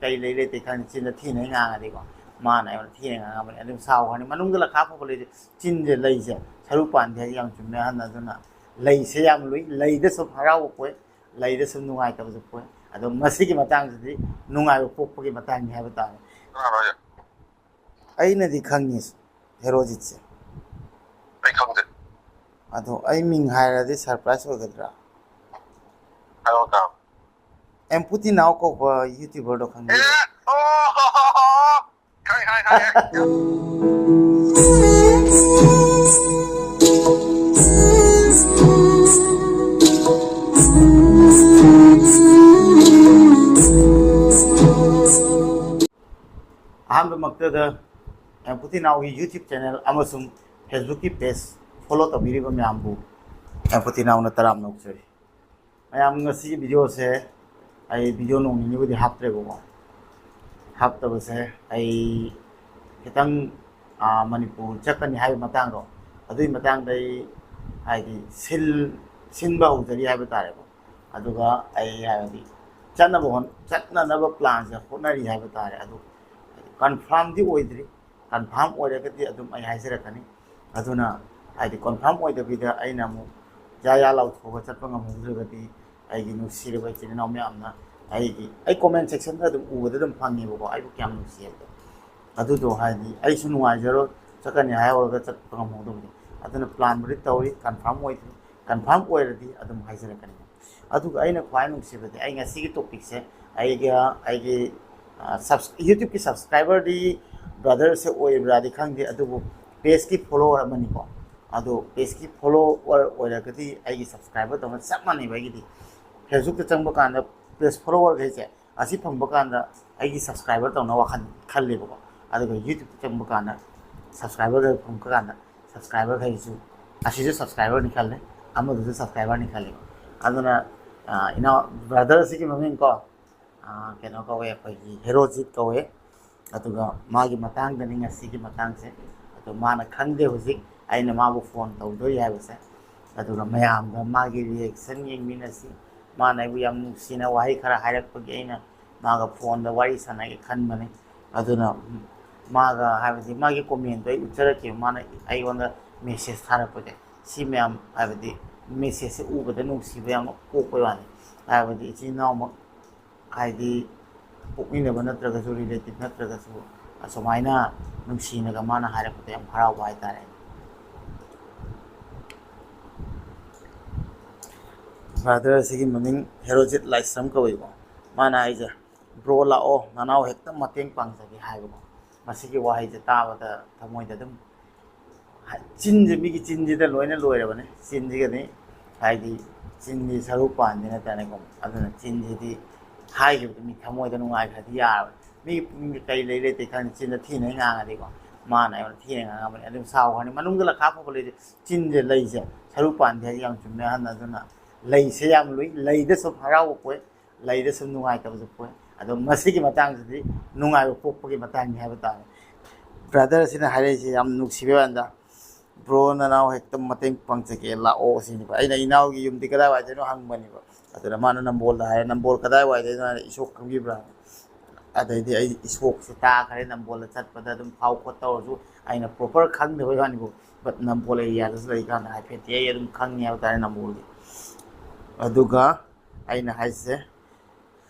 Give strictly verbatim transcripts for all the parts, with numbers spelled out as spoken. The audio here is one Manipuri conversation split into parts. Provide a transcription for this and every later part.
ꯑꯩ ꯂꯩ ꯂꯩꯇꯦ ꯈꯪꯗꯦ, ꯆꯤꯟꯗ ꯊꯤꯅ ꯉꯥꯡꯉꯗꯤꯀꯣ, ꯃꯥꯅ ꯑꯩꯉꯣꯟꯗ ꯊꯤꯅ ꯉꯥꯡꯉꯝꯕꯅꯤ, ꯑꯗꯨꯝ ꯁꯥꯎꯈ꯭ꯔꯅꯤ꯫ ꯃꯅꯨꯡꯗ ꯂꯈꯥ ꯐꯥꯎꯕ ꯂꯩꯇꯦ, ꯆꯤꯟꯁꯦ, ꯂꯩꯁꯦ ꯁꯔꯨ ꯄꯥꯟꯗꯦ ꯍꯥꯏꯁꯦ ꯌꯥꯝ ꯆꯨꯝꯃꯦ꯫ ꯑꯍꯟ ꯑꯗꯨꯅ ꯂꯩꯁꯦ ꯌꯥꯝ ꯂꯨꯏ, ꯂꯩꯗ ꯁꯨꯝ ꯍꯔꯥꯎꯕ ꯄꯣꯛꯏ, ꯂꯩꯗ ꯁꯨꯝ ꯅꯨꯡꯉꯥꯏꯇꯕꯁꯨ ꯄꯣꯛꯏ꯫ ꯑꯗꯣ ꯃꯁꯤꯒꯤ ꯃꯇꯥꯡꯁꯤꯗꯤ ꯅꯨꯡꯉꯥꯏꯕ ꯄꯣꯛꯄꯒꯤ ꯃꯇꯥꯡꯅꯤ ꯍꯥꯏꯕ ꯇꯥꯔꯦ꯫ ꯑꯩꯅꯗꯤ ꯈꯪꯉꯤ ꯍꯦꯔꯣꯖꯤꯠꯁꯦ꯫ ꯑꯩ ꯈꯪꯗꯦ꯫ ꯑꯗꯣ ꯑꯩ ꯃꯤꯡ ꯍꯥꯏꯔꯗꯤ ꯁꯔꯄ꯭ꯔꯥꯏꯁ ꯑꯣꯏꯒꯗ꯭ꯔꯥ? ꯍꯥꯏꯔꯛꯑꯣ ꯇꯥꯕ꯫ ꯑꯦꯝꯄꯨꯇꯤ ꯅꯥꯎ ꯀꯧꯕ ꯌꯨꯇ꯭ꯌꯨꯕꯔꯗꯣ ꯈꯪꯕꯤꯕ꯭ꯔꯥ? ꯑꯦ! ꯑꯣ! ꯈꯪꯉꯦ, ꯈꯪꯉꯦ, ꯈꯪꯉꯦ꯫ ꯑꯍꯥꯟꯕꯃꯛꯇꯗ ꯑꯦꯝꯄꯨꯇꯤ ꯅꯥꯎꯒꯤ YouTube channel ꯑꯃꯁꯨꯡ Facebook-ꯀꯤ page follow ꯇꯧꯕꯤꯔꯤꯕ ꯃꯌꯥꯝꯕꯨ ꯑꯦꯝꯄꯨꯇꯤ ꯅꯥꯎꯅ ꯇꯔꯥꯝꯅ ꯑꯣꯛꯆꯔꯤ꯫ ꯃꯌꯥꯝ, ꯉꯁꯤꯒꯤ video-ꯁꯦ ꯑꯩ video ꯅꯣꯡ ꯅꯤꯅꯤꯕꯨꯗꯤ ꯍꯥꯞꯇ꯭ꯔꯦꯕꯀꯣ꯫ ꯍꯥꯞꯇꯕꯁꯦ ꯑꯩ ꯈꯤꯇꯪ, ꯑꯥ, ꯃꯅꯤꯄꯨꯔ ꯆꯠꯀꯅꯤ ꯍꯥꯏꯕ ꯃꯇꯥꯡꯗꯣ, ꯑꯗꯨꯒꯤ ꯃꯇꯥꯡꯗ ꯑꯩ ꯍꯥꯏꯗꯤ ꯁꯤꯜ-, ꯁꯤꯟꯕ ꯍꯧꯖꯔꯤ ꯍꯥꯏꯕ ꯇꯥꯔꯦꯀꯣ꯫ ꯑꯗꯨꯒ ꯑꯩ ꯍꯥꯏꯕꯗꯤ ꯆꯠꯅꯕ ꯍꯣꯠ-, ꯆꯠꯅꯅꯕ plan-ꯁꯦ ꯍꯣꯠꯅꯔꯤ ꯍꯥꯏꯕ ꯇꯥꯔꯦ꯫ ꯑꯗꯨ confirm-ꯗꯤ ꯑꯣꯏꯗ꯭ꯔꯤ꯫ Confirm ꯑꯣꯏꯔꯒꯗꯤ ꯑꯗꯨꯝ ꯑꯩ ꯍꯥꯏꯖꯔꯛꯀꯅꯤ꯫ ꯑꯗꯨꯅ ꯍꯥꯏꯗꯤ confirm ꯑꯣꯏꯗꯕꯤꯗ ꯑꯩꯅ ꯑꯃꯨꯛ ꯌꯥ ꯌꯥ ꯂꯥꯎꯊꯣꯛꯑꯒ ꯆꯠꯄ ꯉꯝꯍꯧꯗ꯭ꯔꯒꯗꯤ ꯑꯩꯒꯤ ꯅꯨꯡꯁꯤꯔꯕ ꯏꯆꯤꯟ ꯏꯅꯥꯎ ꯃꯌꯥꯝꯅ ꯑꯩꯒꯤ, ꯑꯩ comment section-ꯗ ꯑꯗꯨꯝ ꯎꯕꯗ ꯑꯗꯨꯝ ꯐꯪꯉꯦꯕꯀꯣ, ꯑꯩꯕꯨ ꯀꯌꯥꯝ ꯅꯨꯡꯁꯤ ꯍꯥꯏꯕꯗꯣ꯫ ꯑꯗꯨꯗꯣ ꯍꯥꯏꯗꯤ ꯑꯩꯁꯨ ꯅꯨꯡꯉꯥꯏꯖꯔꯣꯏ ꯆꯠꯀꯅꯤ ꯍꯥꯏꯍꯧꯔꯒ ꯆꯠꯄ ꯉꯝꯍꯧꯗꯕꯗꯣ꯫ ꯑꯗꯨꯅ plan-ꯕꯨꯗꯤ ꯇꯧꯔꯤ, confirm ꯑꯣꯏꯗ꯭ꯔꯤ꯫ Confirm ꯑꯣꯏꯔꯗꯤ ꯑꯗꯨꯝ ꯍꯥꯏꯖꯔꯛꯀꯅꯤ꯫ ꯑꯗꯨꯒ ꯑꯩꯅ ꯈ꯭ꯋꯥꯏ ꯅꯨꯡꯁꯤꯕꯗꯤ ꯑꯩ ꯉꯁꯤꯒꯤ topic-ꯁꯦ ꯑꯩꯒ ꯑꯩꯒꯤ, ꯑ, subs-, YouTube-ꯀꯤ subscriber-ꯗꯤ brother-ꯁꯦ ꯑꯣꯏꯕ꯭ꯔꯥꯗꯤ ꯈꯪꯗꯦ, ꯑꯗꯨꯕꯨ page-ꯀꯤ follower ꯑꯃꯅꯤꯀꯣ꯫ ꯑꯗꯣ page-ꯀꯤ follower ꯑꯣꯏꯔꯒꯗꯤ ꯑꯩꯒꯤ subscriber-ꯗꯧꯅ ꯆꯞ ꯃꯥꯟꯅꯩꯕ ꯑꯩꯒꯤꯗꯤ꯫ Facebook-ꯇ ꯆꯪꯕ ꯀꯥꯟꯗ page follower-ꯈꯩꯁꯦ ꯑꯁꯤ ꯐꯪꯕ ꯀꯥꯟꯗ ꯑꯩꯒꯤ subscriber-ꯗꯧꯅ ꯋꯥꯈꯜ ꯈꯜꯂꯦꯕꯀꯣ꯫ ꯑꯗꯨꯒ YouTube-ꯇ ꯆꯪꯕ ꯀꯥꯟꯗ subscriber-ꯈꯩ ꯐꯪꯕ ꯀꯥꯟꯗ subscriber-ꯈꯩꯁꯨ ꯑꯁꯤꯁꯨ subscriber-ꯅꯤ ꯈꯜꯂꯦ, ꯑꯃꯗꯨꯁꯨ subscriber-ꯅꯤ ꯈꯜꯂꯦꯕ꯫ ꯑꯗꯨꯅ, ꯑ, ꯏꯅꯥꯎ brother ꯑꯁꯤꯒꯤ ꯃꯃꯤꯡ ꯀꯣ, ꯑ, ꯀꯩꯅꯣ ꯀꯧꯋꯦ, ꯑꯩꯈꯣꯏꯒꯤ ꯍꯦꯔꯣꯖꯤꯠ ꯀꯧꯋꯦ꯫ ꯑꯗꯨꯒ ꯃꯥꯒꯤ ꯃꯇꯥꯡꯗꯅꯤ ꯉꯁꯤꯒꯤ ꯃꯇꯥꯡꯁꯦ꯫ ꯑꯗꯣ ꯃꯥꯅ ꯈꯪꯗꯦ ꯍꯧꯖꯤꯛ ꯑꯩꯅ ꯃꯥꯕꯨ phone ꯇꯧꯗꯣꯔꯤ ꯍꯥꯏꯕꯁꯦ꯫ ꯑꯗꯨꯒ ꯃꯌꯥꯝꯒ ꯃꯥꯒꯤ reaction ꯌꯦꯡꯃꯤꯟꯅꯁꯤ꯫ ꯃꯥꯅ ꯑꯩꯕꯨ ꯌꯥꯝ ꯅꯨꯡꯁꯤꯅ ꯋꯥꯍꯩ ꯈꯔ ꯍꯥꯏꯔꯛꯄꯒꯤ ꯑꯩꯅ ꯃꯥꯒ ꯐꯣꯟꯗ ꯋꯥꯔꯤ ꯁꯥꯟꯅꯒꯦ ꯈꯟꯕꯅꯤ꯫ ꯑꯗꯨꯅ ꯃꯥꯒ, ꯍꯥꯏꯕꯗꯤ ꯃꯥꯒꯤ ꯀꯣꯃꯦꯟꯗꯣ ꯑꯩ ꯎꯠꯆꯔꯛꯀꯦꯕ, ꯃꯥꯅ ꯑꯩꯉꯣꯟꯗ ꯃꯦꯁꯦꯖ ꯊꯥꯔꯛꯄꯁꯦ꯫ ꯁꯤ ꯃꯌꯥꯝ, ꯍꯥꯏꯕꯗꯤ ꯃꯦꯁꯦꯖꯁꯦ ꯎꯕꯗ ꯅꯨꯡꯁꯤꯕ ꯌꯥꯝꯅ ꯄꯣꯛꯄꯩ ꯋꯥꯅꯤ꯫ ꯍꯥꯏꯕꯗꯤ ꯏꯆꯤꯟ ꯏꯅꯥꯎꯃꯛ, ꯍꯥꯏꯗꯤ ꯄꯣꯛꯃꯤꯟꯅꯕ ꯅꯠꯇ꯭ꯔꯒꯁꯨ, ꯔꯤꯂꯦꯇꯤꯚ ꯅꯠꯇ꯭ꯔꯒꯁꯨ, ꯑꯁꯨꯃꯥꯏꯅ ꯅꯨꯡꯁꯤꯅꯒ ꯃꯥꯅ ꯍꯥꯏꯔꯛꯄꯗ ꯌꯥꯝ ꯍꯔꯥꯎꯕ ꯍꯥꯏꯇꯥꯔꯦ꯫ ꯕ꯭ꯔꯥꯗꯔ ꯑꯁꯤꯒꯤ ꯃꯃꯤꯡ ꯍꯦꯔꯣꯖꯤꯠ ꯂꯥꯏꯁ꯭ꯔꯝ ꯀꯧꯏꯀꯣ꯫ ꯃꯥꯅ ꯍꯥꯏꯁꯦ, "ꯕ꯭ꯔꯣ ꯂꯥꯛꯑꯣ, ꯅꯅꯥꯎ ꯍꯦꯛꯇ ꯃꯇꯦꯡ ꯄꯥꯡꯖꯒꯦ" ꯍꯥꯏꯕꯀꯣ꯫ ꯃꯁꯤꯒꯤ ꯋꯥꯍꯩꯁꯦ ꯇꯥꯕꯗ ꯊꯃꯣꯏꯗ ꯑꯗꯨꯝ ꯍꯥꯏ-, ꯆꯤꯟꯁꯦ, ꯃꯤꯒꯤ ꯆꯤꯟꯁꯤꯗ ꯂꯣꯏꯅ ꯂꯣꯏꯔꯕꯅꯦ꯫ ꯆꯤꯟꯁꯤꯒꯗꯤ ꯍꯥꯏꯗꯤ ꯆꯤꯟꯗꯤ ꯁꯔꯨ ꯄꯥꯟꯗꯦ ꯅꯠꯇ꯭ꯔꯅꯦꯀꯣ꯫ ꯑꯗꯨꯅ ꯆꯤꯟꯁꯤꯗꯤ ꯍꯥꯏꯈꯤꯕꯗ ꯃꯤ ꯊꯃꯣꯏꯗ ꯅꯨꯡꯉꯥꯏꯈ꯭ꯔꯗꯤ ꯌꯥꯔꯕꯅꯤ꯫ ꯃꯤꯒꯤ ꯄꯨꯛꯅꯤꯡꯗ ꯀꯔꯤ ꯂꯩ ꯂꯩꯇꯦ ꯈꯪꯗꯦ, ꯆꯤꯟꯗ ꯊꯤꯅ ꯉꯥꯡꯉꯗꯤꯀꯣ, ꯃꯥꯅ ꯑꯩꯉꯣꯟꯗ ꯊꯤꯅ ꯉꯥꯡꯉꯝꯕꯅꯤ, ꯑꯗꯨꯝ ꯁꯥꯎꯈ꯭ꯔꯅꯤ꯫ ꯃꯅꯨꯡꯗ ꯂꯈꯥ ꯐꯥꯎꯕ ꯂꯩꯔꯤ ꯆꯤꯟꯁꯦ, ꯂꯩꯁꯦ ꯁꯔꯨ ꯄꯥꯟꯗꯦ ꯍꯥꯏꯁꯦ ꯌꯥꯝ ꯆꯨꯝꯃꯦ ꯑꯍꯟ ꯑꯗꯨꯅ꯫ ꯂꯩꯁꯦ ꯌꯥꯝ ꯂꯨꯏ꯫ ꯂꯩꯗ ꯁꯨꯝ ꯍꯔꯥꯎꯕ ꯄꯣꯛꯏ, ꯂꯩꯗ ꯁꯨꯝ ꯅꯨꯡꯉꯥꯏꯇꯕꯁꯨ ꯄꯣꯛꯏ꯫ ꯑꯗꯣ ꯃꯁꯤꯒꯤ ꯃꯇꯥꯡꯁꯤꯗꯤ ꯅꯨꯡꯉꯥꯏꯕ ꯄꯣꯛꯄꯒꯤ ꯃꯇꯥꯡꯅꯤ ꯍꯥꯏꯕ ꯇꯥꯔꯦ꯫ ꯕ꯭ꯔꯗꯔ ꯑꯁꯤꯅ ꯍꯥꯏꯔꯛꯏꯁꯦ ꯌꯥꯝ ꯅꯨꯡꯁꯤꯕꯩ ꯋꯥꯅꯤꯗ, "ꯕ꯭ꯔꯣ, ꯅꯅꯥꯎ ꯍꯦꯛꯇ ꯃꯇꯦꯡ ꯄꯥꯡꯖꯒꯦ, ꯂꯥꯛꯑꯣ" ꯁꯤꯅꯦꯕ꯫ ꯑꯩꯅ ꯏꯅꯥꯎꯒꯤ ꯌꯨꯝꯗꯤ ꯀꯗꯥꯏꯋꯥꯏꯗꯅꯣ ꯍꯪꯕꯅꯦꯕ꯫ ꯑꯗꯨꯅ ꯃꯥꯅ "ꯅꯝꯕꯣꯜꯗ" ꯍꯥꯏꯔꯦ꯫ "ꯅꯝꯕꯣꯜ ꯀꯗꯥꯏꯋꯥꯏꯗꯅꯣ?" ꯍꯥꯏꯅ "ꯏꯁꯣꯛ ꯈꯪꯕꯤꯕ꯭ꯔꯥ?" ꯑꯗꯩꯗꯤ ꯑꯩ ꯏꯁꯣꯛꯁꯦ ꯇꯥꯈ꯭ꯔꯦ꯫ ꯅꯝꯕꯣꯜꯗ ꯆꯠꯄꯗ ꯑꯗꯨꯝ ꯐꯥꯎ ꯈꯣꯠ ꯇꯧꯔꯁꯨ ꯑꯩꯅ ꯄ꯭ꯔꯣꯄꯔ ꯈꯪꯗꯕꯩ ꯋꯥꯅꯤꯀꯣ꯫ ꯕꯠ ꯅꯝꯕꯣꯜ ꯑꯦꯔꯤꯌꯥꯗꯁꯨ ꯂꯩꯀꯥꯟꯗ ꯍꯥꯏꯐꯦꯠꯇꯤ ꯑꯩ ꯑꯗꯨꯝ ꯈꯪꯉꯦ ꯍꯥꯏꯕ ꯇꯥꯔꯦ ꯅꯝꯕꯣꯜꯒꯤ꯫ ꯑꯗꯨꯒ ꯑꯩꯅ ꯍꯥꯏꯁꯦ,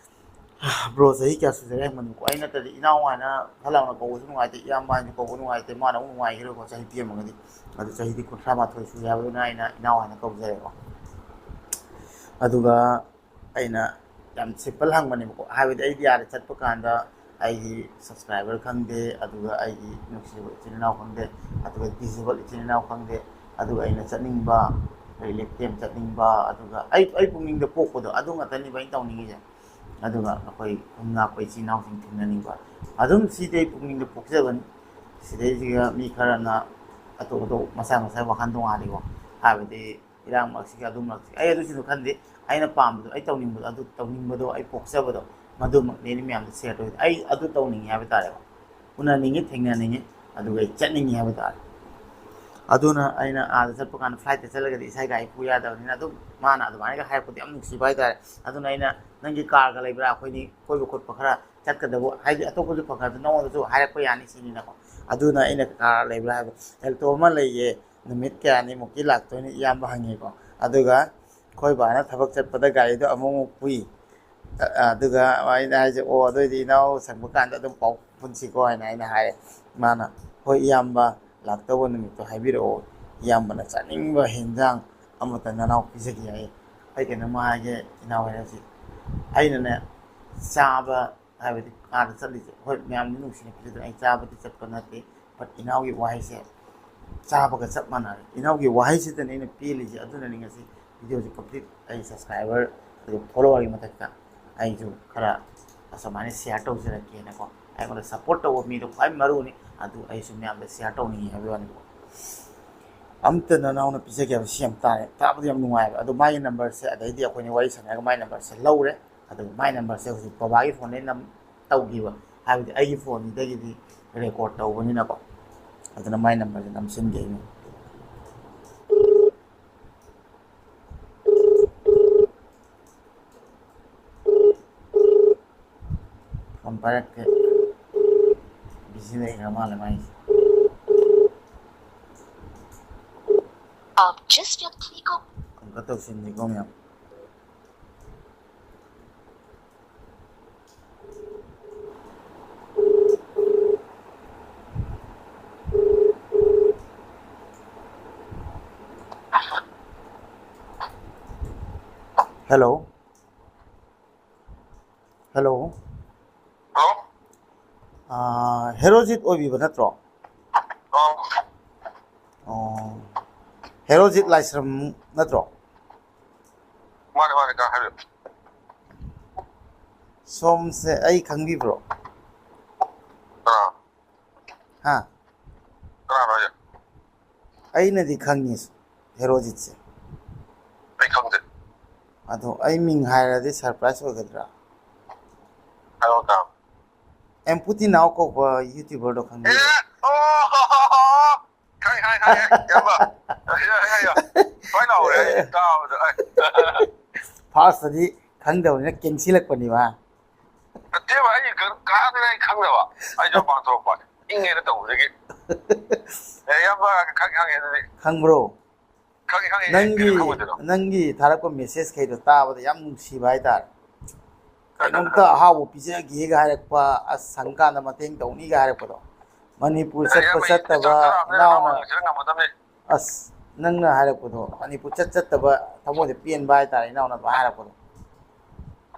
"ꯕ꯭ꯔꯣ, ꯆꯍꯤ ꯀꯌꯥ ꯁꯨꯖꯔꯦ?" ꯍꯪꯕꯅꯤꯀꯣ꯫ ꯑꯩ ꯅꯠꯇ꯭ꯔꯗꯤ ꯏꯅꯥꯎ ꯍꯥꯏꯅ ꯐꯠ ꯂꯥꯎꯅ ꯀꯧꯕꯁꯨ ꯅꯨꯡꯉꯥꯏꯇꯦ, ꯏꯌꯥꯝꯕ ꯍꯥꯏꯅ ꯀꯧꯕ ꯅꯨꯡꯉꯥꯏꯇꯦ, ꯃꯥꯅ ꯑꯃꯨꯛ ꯅꯨꯡꯉꯥꯏꯈꯤꯔꯣꯏꯀꯣ꯫ ꯆꯍꯤ ꯄꯤꯔꯝꯃꯒꯗꯤ꯫ ꯑꯗꯨ ꯆꯍꯤꯗꯤ ꯀꯨꯟꯊ꯭ꯔꯥ ꯃꯥꯊꯣꯏ ꯁꯨꯔꯦ ꯍꯥꯏꯕꯗꯨꯅ ꯑꯩꯅ ꯏꯅꯥꯎ ꯍꯥꯏꯅ ꯀꯧꯖꯔꯦꯀꯣ꯫ ꯑꯗꯨꯒ ꯑꯩꯅ ꯌꯥꯝ ꯁꯤꯝꯄꯜ ꯍꯪꯕꯅꯦꯕꯀꯣ, ꯍꯥꯏꯕꯗꯤ ꯑꯩꯗꯤ ꯑꯥꯗ ꯆꯠꯄ ꯀꯥꯟꯗ ꯑꯩꯒꯤ ꯁꯕꯁꯀ꯭ꯔꯥꯏꯕꯔ ꯈꯪꯗꯦ, ꯑꯗꯨꯒ ꯑꯩꯒꯤ ꯅꯨꯡꯁꯤꯕ ꯏꯆꯤꯟ ꯏꯅꯥꯎ ꯈꯪꯗꯦ, ꯑꯗꯨꯒ ꯗꯤꯁꯦꯕꯜ ꯏꯆꯤꯟ ꯏꯅꯥꯎ ꯈꯪꯗꯦ, ꯑꯗꯨꯒ ꯑꯩꯅ ꯆꯠꯅꯤꯡꯕ, ꯔꯤꯂꯦꯛꯁ ꯀꯦꯝ ꯆꯠꯅꯤꯡꯕ, ꯑꯗꯨꯒ ꯑꯩ, ꯑꯩ ꯄꯨꯛꯅꯤꯡꯗ ꯄꯣꯛꯄꯗꯣ ꯑꯗꯨ ꯉꯥꯛꯇꯅꯦꯕ ꯑꯩꯅ ꯇꯧꯅꯤꯡꯉꯤꯁꯦ꯫ ꯑꯗꯨꯒ ꯑꯩꯈꯣꯏ ꯈꯨꯟ ꯉꯥꯛꯄ ꯏꯆꯤꯟ ꯏꯅꯥꯎꯁꯤꯡ ꯊꯦꯡꯅꯅꯤꯡꯕ, ꯑꯗꯨꯝ ꯁꯤꯗꯤ ꯑꯩ ꯄꯨꯛꯅꯤꯡꯗ ꯄꯣꯛꯆꯕꯅꯤ꯫ ꯁꯤꯗꯩꯁꯤꯒ ꯃꯤ ꯈꯔꯅ ꯑꯇꯣꯞ ꯑꯇꯣꯞ ꯃꯁꯥ ꯃꯁꯥꯒꯤ ꯋꯥꯈꯜ ꯇꯣꯉꯥꯜꯂꯤꯀꯣ, ꯍꯥꯏꯕꯗꯤ ꯏꯔꯥꯡ ꯃꯔꯛꯁꯤꯒꯤ ꯑꯗꯨ ꯃꯔꯛꯁꯤꯒꯤ ꯑꯩ ꯑꯗꯨꯁꯤꯡꯗꯣ ꯈꯟꯗꯦ꯫ ꯑꯩꯅ ꯄꯥꯝꯕꯗꯣ, ꯑꯩ ꯇꯧꯅꯤꯡꯕꯗꯣ, ꯑꯗꯨ ꯇꯧꯅꯤꯡꯕꯗꯣ, ꯑꯩ ꯄꯣꯛꯆꯕꯗꯣ, ꯃꯗꯨꯃꯛꯅꯦ ꯑꯩꯅ ꯃꯌꯥꯝꯗ ꯁꯤꯌꯔ ꯇꯧꯔꯤꯗꯣ꯫ ꯑꯩ ꯑꯗꯨ ꯇꯧꯅꯤꯡꯉꯤ ꯍꯥꯏꯕ ꯇꯥꯔꯦꯀꯣ, ꯎꯅꯅꯤꯡꯉꯤ, ꯊꯦꯡꯅꯅꯤꯡꯉꯤ, ꯑꯗꯨꯒ ꯑꯩ ꯆꯠꯅꯤꯡꯉꯤ ꯍꯥꯏꯕ ꯇꯥꯔꯦ꯫ ꯑꯗꯨꯅ ꯑꯩꯅ ꯑꯥꯗ ꯆꯠꯄ ꯀꯥꯟꯗ ꯐ꯭ꯂꯥꯏꯠꯇ ꯆꯠꯂꯒꯗꯤ ꯏꯁꯥꯒꯤ ꯒꯥꯔꯤ ꯄꯨ ꯌꯥꯗꯕꯅꯤꯅ ꯑꯗꯨꯝ ꯃꯥꯅ ꯑꯗꯨꯃꯥꯏꯅꯒ ꯍꯥꯏꯔꯛꯄꯗꯣ ꯌꯥꯝ ꯅꯨꯡꯁꯤꯕ ꯍꯥꯏꯇꯥꯔꯦ꯫ ꯑꯗꯨꯅ ꯑꯩꯅ ꯅꯪꯒꯤ ꯀꯥꯔꯒ ꯂꯩꯕ꯭ꯔꯥ? ꯑꯩꯈꯣꯏꯅꯤ ꯀꯣꯏꯕ ꯈꯣꯠꯄ ꯈꯔ ꯆꯠꯀꯗꯕ, ꯍꯥꯏꯗꯤ ꯑꯇꯣꯞꯄꯁꯨ ꯐꯪꯉꯁꯨ ꯅꯉꯣꯟꯗꯁꯨ ꯍꯥꯏꯔꯛꯄ ꯌꯥꯅꯤ ꯁꯤꯅꯤꯅꯀꯣ꯫ ꯑꯗꯨꯅ ꯑꯩꯅ ꯀꯥꯔ ꯂꯩꯕ꯭ꯔꯥ ꯍꯥꯏꯕ, ꯑꯦꯜꯇꯣ ꯑꯃ ꯂꯩꯌꯦ, ꯅꯨꯃꯤꯠ ꯀꯌꯥꯅꯤꯃꯨꯛꯀꯤ ꯂꯥꯛꯇꯣꯏꯅꯣ ꯏꯌꯥꯝꯕ ꯍꯪꯉꯦꯀꯣ꯫ ꯑꯗꯨꯒ ꯑꯩꯈꯣꯏ ꯕꯥꯅ ꯊꯕꯛ ꯆꯠꯄꯗ ꯒꯥꯔꯤꯗꯣ ꯑꯃꯨꯛꯃꯨꯛ ꯄꯨꯏ꯫ ꯑ-, ꯑꯗꯨꯒ ꯑꯩꯅ ꯍꯥꯏꯁꯦ, "ꯑꯣ, ꯑꯗꯨꯑꯣꯏꯗꯤ ꯏꯅꯥꯎ ꯁꯪꯕ ꯀꯥꯟꯗ ꯑꯗꯨꯝ ꯄꯥꯎ ꯄꯨꯟꯁꯤꯀꯣ" ꯍꯥꯏꯅ ꯑꯩꯅ ꯍꯥꯏꯔꯦ꯫ ꯃꯥꯅ, "ꯍꯣꯏ ꯏꯌꯥꯝꯕ, ꯂꯥꯛꯇꯧꯕ ꯅꯨꯃꯤꯠꯇꯣ ꯍꯥꯏꯕꯤꯔꯛꯑꯣ, ꯏꯌꯥꯝꯕꯅ ꯆꯥꯅꯤꯡꯕ ꯍꯦꯟꯖꯥꯡ ꯑꯃꯇ ꯅꯅꯥꯎ ꯄꯤꯖꯒꯦ" ꯍꯥꯏꯌꯦ꯫ ꯑꯩ ꯀꯩꯅꯣꯝꯃ ꯍꯥꯏꯒꯦ ꯏꯅꯥꯎ ꯍꯦꯔꯣꯖꯤꯠ, ꯑꯩꯅꯅꯦ ꯆꯥꯕ ꯍꯥꯏꯕꯗꯤ ꯑꯥꯗ ꯆꯠꯂꯤꯁꯦ, ꯍꯣꯏ ꯃꯌꯥꯝꯗꯤ ꯅꯨꯡꯁꯤꯅ ꯄꯤꯖꯗꯅ ꯑꯩ ꯆꯥꯕꯗꯤ ꯆꯠꯄ ꯅꯠꯇꯦ, but ꯏꯅꯥꯎꯒꯤ ꯋꯥꯍꯩꯁꯦ ꯆꯥꯕꯒ ꯆꯞ ꯃꯥꯟꯅꯔꯦ꯫ ꯏꯅꯥꯎꯒꯤ ꯋꯥꯍꯩꯁꯤꯗꯅꯦ ꯑꯩꯅ ꯄꯦꯜꯂꯤꯁꯦ꯫ ꯑꯗꯨꯅꯅꯤ ꯉꯁꯤ ꯚꯤꯗꯤꯑꯣꯁꯦ ꯀꯝꯄ꯭ꯂꯤꯠ ꯑꯩ ꯁꯕꯁꯀ꯭ꯔꯥꯏꯕꯔ ꯑꯗꯨꯒ ꯐꯣꯂꯣꯋꯔꯒꯤ ꯃꯊꯛꯇ ꯑꯩꯁꯨ ꯈꯔ ꯑꯁꯨꯃꯥꯏꯅ ꯁꯤꯌꯥꯔ ꯇꯧꯖꯔꯛꯀꯦꯅꯀꯣ꯫ ꯑꯩꯉꯣꯟꯗ ꯁꯞꯄꯣꯔꯠ ꯇꯧꯕ ꯃꯤꯗꯣ ꯈ꯭ꯋꯥꯏ ꯃꯔꯨꯅꯤ, ꯑꯗꯨ ꯑꯩꯁꯨ ꯃꯌꯥꯝꯗ ꯁꯤꯌꯥꯔ ꯇꯧꯅꯤꯡꯉꯤ ꯍꯥꯏꯕꯒꯤ ꯋꯥꯅꯤꯀꯣ꯫ ꯑꯝꯇ ꯅꯅꯥꯎꯅ ꯄꯤꯖꯒꯦ ꯍꯥꯏꯕ ꯁꯤ ꯌꯥꯝ ꯇꯥꯔꯦ, ꯇꯥꯕꯗ ꯌꯥꯝ ꯅꯨꯡꯉꯥꯏꯕ꯫ ꯑꯗꯣ ꯃꯥꯒꯤ ꯅꯝꯕꯔꯁꯦ ꯑꯗꯩꯗꯤ ꯑꯩꯈꯣꯏꯅ ꯋꯥꯔꯤ ꯁꯥꯟꯅꯔꯒ ꯃꯥꯒꯤ ꯅꯝꯕꯔꯁꯦ ꯂꯧꯔꯦ꯫ ꯑꯗꯨꯒ ꯃꯥꯏ ꯅꯝꯕꯔꯁꯦ ꯍꯧꯖꯤꯛ ꯕꯕꯥꯒꯤ ꯐꯣꯟꯗꯩ ꯅꯝ ꯇꯧꯈꯤꯕ, ꯍꯥꯏꯕꯗꯤ ꯑꯩꯒꯤ ꯐꯣꯟꯁꯤꯗꯒꯤꯗꯤ ꯔꯦꯀꯣꯔꯠ ꯇꯧꯕꯅꯤꯅꯀꯣ꯫ ꯑꯗꯨꯅ ꯃꯥꯏ ꯅꯝꯕꯔꯁꯦ ꯅꯝꯁꯤꯟꯒꯦ ꯑꯩꯅ꯫ ꯐꯣꯟ ꯄꯥꯏꯔꯛꯀꯦ꯫ ꯕꯤꯖꯤ ꯂꯩꯈ꯭ꯔ ꯃꯥꯜꯂꯦ ꯃꯥꯏꯁꯦ꯫ आप जिस व्यक्ति को ꯑꯃꯨꯛꯀ ꯇꯧꯁꯤꯟꯁꯤꯀꯣ ꯃꯌꯥꯝ꯫ ꯍꯦꯜꯂꯣ꯫ ꯍꯦꯜꯂꯣ꯫ ꯍꯜꯂꯣ꯫ ꯑꯥ, ꯍꯦꯔꯣꯖꯤꯠ ꯑꯣꯏꯕꯤꯕ ꯅꯠꯇ꯭ꯔꯣ? ꯑꯥ꯫ ꯑꯣ, ꯍꯦꯔꯣꯖꯤꯠ ꯂꯥꯏꯁ꯭ꯔꯝ ꯅꯠꯇ꯭ꯔꯣ? ꯃꯥꯅꯦ, ꯃꯥꯅꯦ, ꯀꯅꯥ ꯍꯥꯏꯕꯤꯔꯛꯑꯣ? ꯁꯣꯝꯁꯦ ꯑꯩ ꯈꯪꯕꯤꯕ꯭ꯔꯣ? ꯀꯅꯥ? ꯍꯥ? ꯀꯅꯥꯅꯣ ꯍꯥꯏꯁꯦ? ꯑꯩꯅꯗꯤ ꯈꯪꯉꯤ ꯍꯦꯔꯣꯖꯤꯠꯁꯦ꯫ ꯑꯩ ꯈꯪꯗꯦ꯫ ꯑꯗꯣ ꯑꯩ ꯃꯤꯡ ꯍꯥꯏꯔꯗꯤ ꯁꯔꯄ꯭ꯔꯥꯏꯁ ꯑꯣꯏꯒꯗ꯭ꯔꯥ? ꯍꯥꯏꯔꯛꯑꯣ ꯇꯥ꯫ ꯑꯦꯝꯄꯨꯇꯤ ꯅꯥꯎ ꯀꯧꯕ ꯌꯨꯇ꯭ꯌꯨꯕꯔꯗꯣ ꯈꯪꯕꯤꯕ꯭ꯔꯥ? ꯑꯦ! ꯑꯣ! ꯈꯪꯉꯦ, ꯈꯪꯉꯦ, ꯈꯪꯉꯦ, ꯏꯌꯥꯝꯕ꯫ ꯌꯥ, ꯌꯥ, ꯌꯥ, ꯌꯥ꯫ ꯁꯨꯃꯥꯏꯅ ꯂꯥꯎꯔꯦ ꯑꯩ ꯇꯥꯕꯗ꯫ ꯐꯥꯔꯁꯇꯗꯤ ꯈꯪꯗꯕꯅꯤꯅ ꯀꯦꯡꯁꯤꯜꯂꯛꯄꯅꯤꯕ꯫ ꯅꯠꯇꯦꯕ, ꯑꯩ ꯀ- ꯀꯥꯗꯅ ꯑꯩ ꯈꯪꯗꯕ꯫ ꯑꯩꯁꯨ ꯃꯄꯥꯟ ꯊꯣꯛꯂꯛꯄ ꯏꯪꯉꯦꯅ ꯇꯧꯕꯗꯒꯤ꯫ ꯑꯦ, ꯏꯌꯥꯝꯕ, ꯈꯪ- ꯈꯪꯉꯦ ꯑꯗꯨꯗꯤ꯫ ꯈꯪꯕ꯭ꯔꯣ? ꯈꯪꯉꯦ, ꯈꯪꯉꯦ꯫ ꯅꯪꯒꯤ ꯀꯩꯅꯣ ꯈꯪꯉꯣꯏꯗꯣꯏꯅꯣ? ꯅꯪꯒꯤ ꯊꯥꯔꯛꯄ ꯃꯦꯁꯦꯖ ꯈꯩꯗꯣ ꯇꯥꯕꯗ ꯌꯥꯝ ꯅꯨꯡꯁꯤꯕ ꯍꯥꯏꯇꯥꯔꯦ꯫ ꯀꯩꯅꯣꯝꯇ ꯑꯍꯥꯎꯕ ꯄꯤꯖꯒꯦꯒ ꯍꯥꯏꯔꯛꯄ, ꯑꯁ, ꯁꯪꯀꯥꯟꯗ ꯃꯇꯦꯡ ꯇꯧꯅꯤꯒ ꯍꯥꯏꯔꯛꯄꯗꯣ꯫ ꯃꯅꯤꯄꯨꯔ ꯆꯠꯄ ꯏꯌꯥꯝꯕ, ꯆꯠꯇꯕ ꯆꯥꯛ ꯆꯥꯔꯕꯅꯤꯅ ꯏꯅꯥꯎꯅ, ꯅꯅꯥꯎꯅ ꯁꯤꯗ ꯉꯝꯃꯗꯕꯅꯤ꯫ ꯑꯁ, ꯅꯪꯅ ꯍꯥꯏꯔꯛꯄꯗꯣ, ꯃꯅꯤꯄꯨꯔ ꯆꯠ ꯆꯠꯇꯕ ꯊꯃꯣꯏꯗ ꯄꯦꯟꯕ ꯍꯥꯏꯇꯥꯔꯦ, ꯏꯅꯥꯎꯅ ꯑꯗꯨꯃꯥꯏꯅ ꯍꯥꯏꯔꯛꯄꯗꯣ꯫